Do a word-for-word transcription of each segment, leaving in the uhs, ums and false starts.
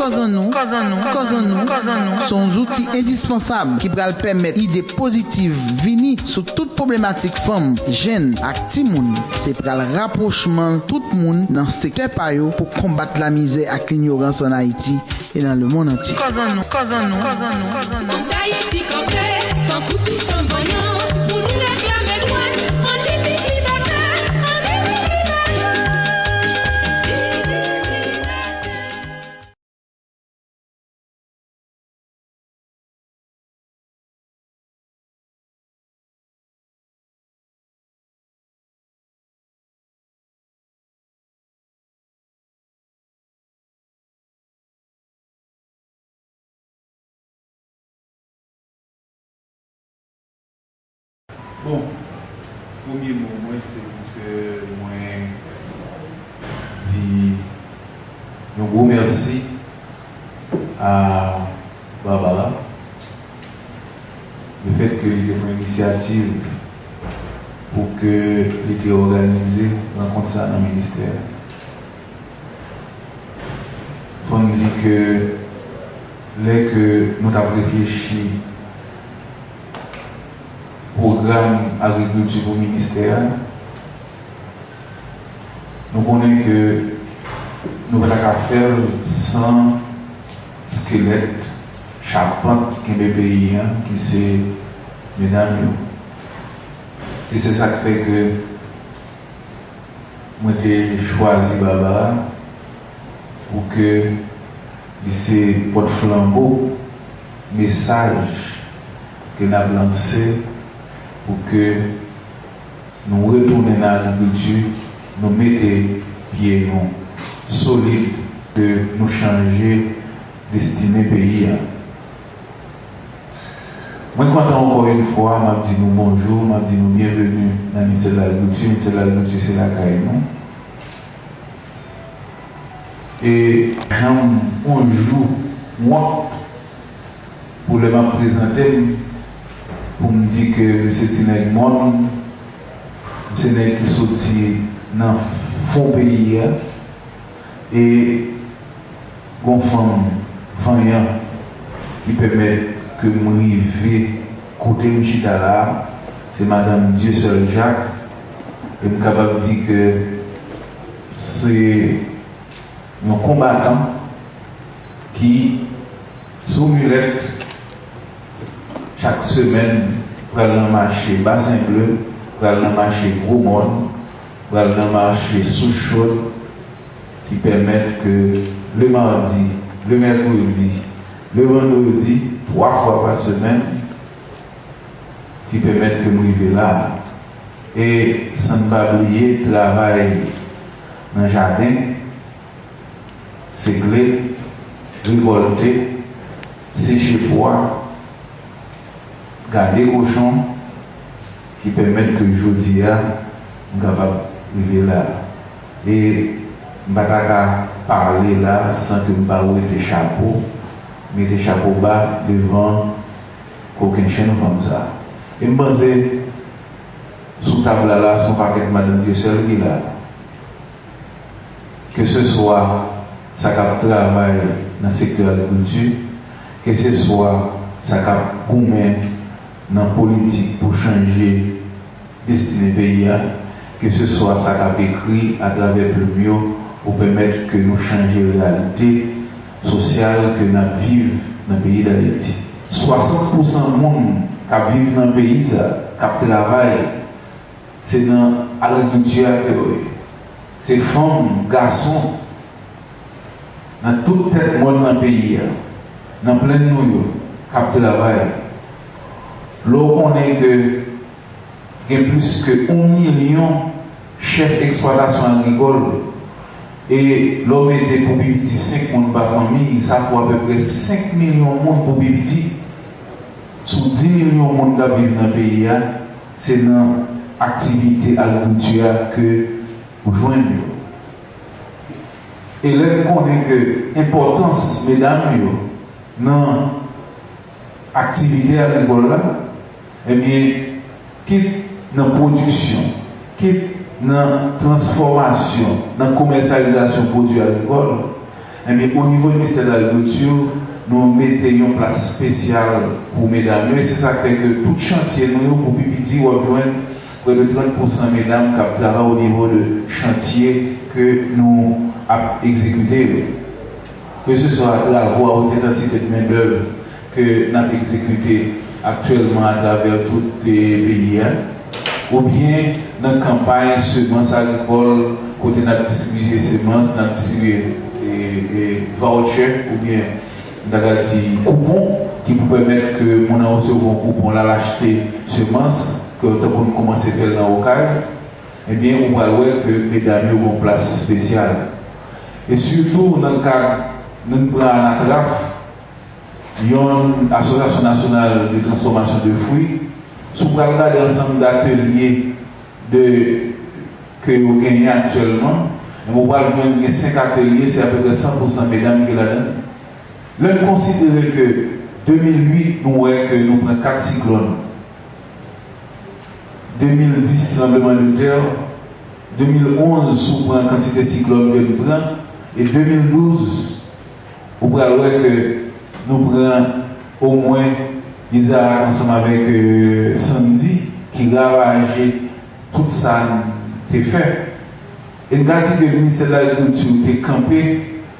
Kòz an nou, kòz an nou, kòz an nou, se yon zouti endispansab ki pral pèmèt ide pozitiv vini sou tout pwoblematik fanm, jenn ak timoun. Se pral rapwochman tout moun nan sektè pa yo pou konbat lamizè ak linyorans ann Ayiti e nan lemonn antye. Kòz an nou, kòz an nou, kòz an nou, kòz an nou. Fòk Ayiti kanpe, tankou tout fanm vanyan, pou nou reklame dwèt, anti-pis li bata, anti-pis li bata. Bon, premye mo mwen se pou ke mwen di yon gwo mèsi a Barbara, lefèt ke li te pran inisyativ pou ke li te òganize rankont sa nan ministè a. Fò n di ke lè ke nou t ap reflechi pwogram agrikilti pou ministè a, nou konnen ke nou pa ta ka fè l san skelèt, chapant ki kenbe peyi a, ki se medam yo. E se sa k fè ke mwen te chwazi Barbara pou ke li se pòt flanbo mesaj ke n ap lanse pou ke nou retounen nan agrikilti, nou mete pye nou solid, ke nou chanje destine peyi a. Mwen kontan ankò yon fwa, m ap di nou bonjou, m ap di nou byenveni nan Ministè Lagrikilti. Ministè Lagrikilti se lakay nou. E janm yon jou wont pou lè m ap prezante m, pou m di ke m se ti nèg mòn, m se nèg ki soti nan fon peyi a, e gon fanm vanyan ki pèmèt ke m rive kote m chita la a, se madanm Dieuseul Jacques, e m kapab di ke se yon konbatan ki sou milèt chak semèn pral nan mache Basen Ble, pral nan mache Gwo Mòn, pral nan mache Sous Chaude, ki pèmèt ke le mardi, le mèkredi, le vandredi, twa fwa pa semèn, ki pèmèt ke m rive la a. E san n pa bliye travay nan jaden, segle, rekòlte, seche pwa, gade kochon, ki pèmèt ke jodi a, m kapab rive la. E m pa ta ka pale la san ke m pa wete chapo, mete chapo ba devan kokennchenn fanm sa. E m panse, sou tab la la, se yon pakèt madanm Dieuseul ki la. Keseswa sa k ap travay nan sektè agrikilti, keseswa sa k ap goumen nan politik pou chanje destine peyi a, keseswa sa k ap ekri atravè plim yo pou pèmèt ke nou chanje reyalite sosyal ke n ap viv nan peyi Dayiti. Swasant pousan moun k ap viv nan peyi sa, k ap travay, se nan agrikilti a ke yo ye. Se fanm, gason, nan tout tèt mòn nan peyi a, nan plenn nou yo, k ap travay. Lè w konnen ke gen plis ke yon milyon chèf eksplwatasyon agrikòl, e lè w mete pou pi piti senk moun pa fanmi, sa fè apèprè senk milyon moun pou pi piti. Sou dis milyon moun k ap viv nan peyi a, se nan aktivite agrikilti a ke ou jwenn yo. E lè n konnen ke enpòtans medam yo nan aktivite agrikòl la, ebyen, kit nan pwodiksyon, kit nan transfòmasyon, nan komèsyalizasyon pwodui agrikòl, Ebyen, o nivo ministè de lagrikilti, nou mete yon plas espesyal pou medam yo, e se sa k fè ke tout chantye nou yo, pou pi piti, w ap jwenn prè de trant pousan medam k ap travay o nivo de chantye ke nou ap egzekite yo. Ke se swa travo a wot entensite de mendèv ke n ap egzekite aktyèlman atravè tout, e, peyi a, oubyen nan kanpay semans agrikòl, kote n ap distribiye semans, n ap distribiye, e, e, voucher, oubyen, n ta ka di, koupon, ki pou pèmèt ke moun nan resevwa yon koupon, l al achte semans, ke tankou n kòmanse fè l nan Okay, ebyen, ou pral wè ke medam yo gen yon plas espesyal. E sitou nan kad nou pran Anatraf, yon asosyasyon nasyonal de transfòmasyon de fwi, si w pral gade ansanm datelye de, ke yo genyen aktyèlman, men ou pral jwenn gen senk atelye, se apeprè san pousan medam ki ladan l. Lè n konsidere ke de mil uit, nou wè ke nou pran kat siklòn, de mil dis, tranbleman de tè, de mil onz, si w pran kantite siklòn ke n pran, e de mil douz, ou pral wè ke nou pran omwen Izaak ansanm avèk, e, Sandy ki ravaje tout sa n te fè. E n ka di ke Ministè de Lagrikilti te kanpe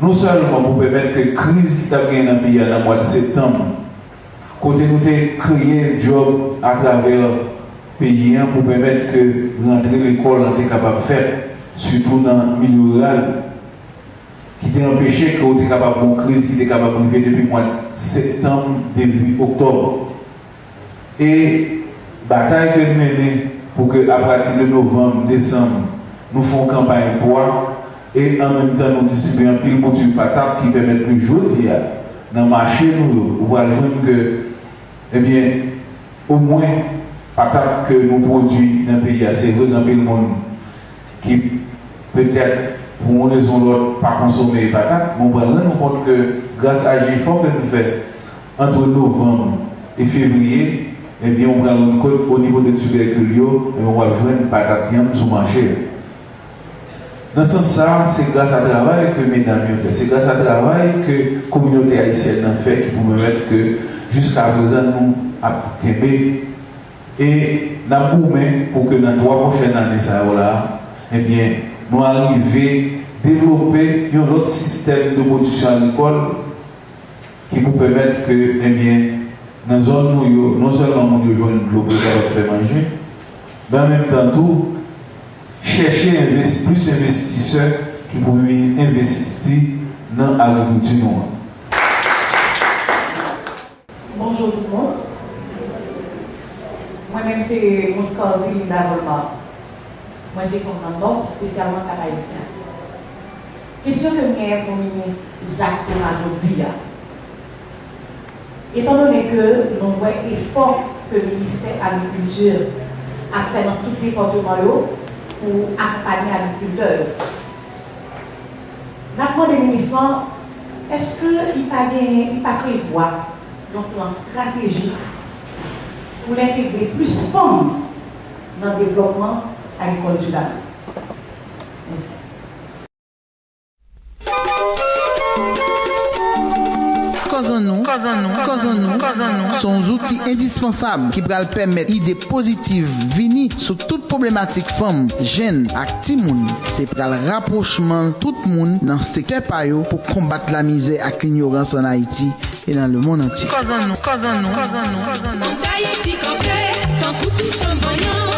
non sèlman pou pèmèt ke kriz ki t ap genyen nan peyi a nan mwa de septanm, kote nou te kreye djòb atravè peyi a pou pèmèt ke rantre lekòl lan te kapab fèt, sitou nan milye riral, ki te anpeche ke w te kapab gen yon kriz ki te kapab rive depi mwa septanm, debi oktòb. E batay ke n mennen pou ke apati de novanm, desanm, nou fè yon kanpay pwa, e an menm tan nou distribiye anpil boutil patat ki pèmèt ke jodi a, nan mache nou yo, ou pral jwenn ke, ebyen, omwen patat ke nou pwodui nan peyi a, se vre gen anpil moun ki petèt pou yon rezon ou lòt pa konsome patat, men w pral rann ou kont ke gras a jefò ke nou fè ant novanm e fevriye, ebyen, ou pral rann kont o nivo de tibèkil yo, ebyen, w ap jwenn patat yanm sou mache a. Nan sans sa, se gras a travay ke medam yo fè, se gras a travay ke kominote ayisyèn nan fè ki pou pèmèt ke jiska prezan nou ap kenbe. E n ap goumen pou ke nan twa pwochèn ane sa yo la, ebyen, nou arive devlope yon lòt sistèm de pwodiksyon agrikòl ki pou pèmèt ke, ebyen, nan zòn nou yo, non sèlman moun yo jwenn dlo pou yo kapab fè manje, men an menm tan tou, chèche enves-, plis envestisè ki pou vin envesti nan agrikilti nou an. Bonjou tout moun. Mwen menm se Monscardy Linda Volmar. Mwen se fanm nan Nò, espesyalman Kap Ayisyen. Kesyon ke m genyen pou minis Jacques Thomas jodi a. Etandone ke nou wè efò ke Ministè Agrikilti ap fè nan tout depatman yo pou akonpanye agrikiltè yo, n ap mande minis lan, èske li pa genyen, li pa prevwa yon plan estratejik pou l entegre plis fanm nan devlòpman agrikòl dirab? Mèsi. Kòz an nou, kòz an nou, kòz an nou, se yon zouti endispansab ki pral pèmèt ide pozitiv vini sou tout pwoblematik fanm, jenn ak timoun. Se pral rapwochman tout moun nan sektè pa yo pou konbat lamizè ak linyorans ann Ayiti e nan lemonn antye. Kòz an nou, kòz an nou, kòz an nou, kòz an nou. Fòk Ayiti kanpe, tankou tou chanm vanyan.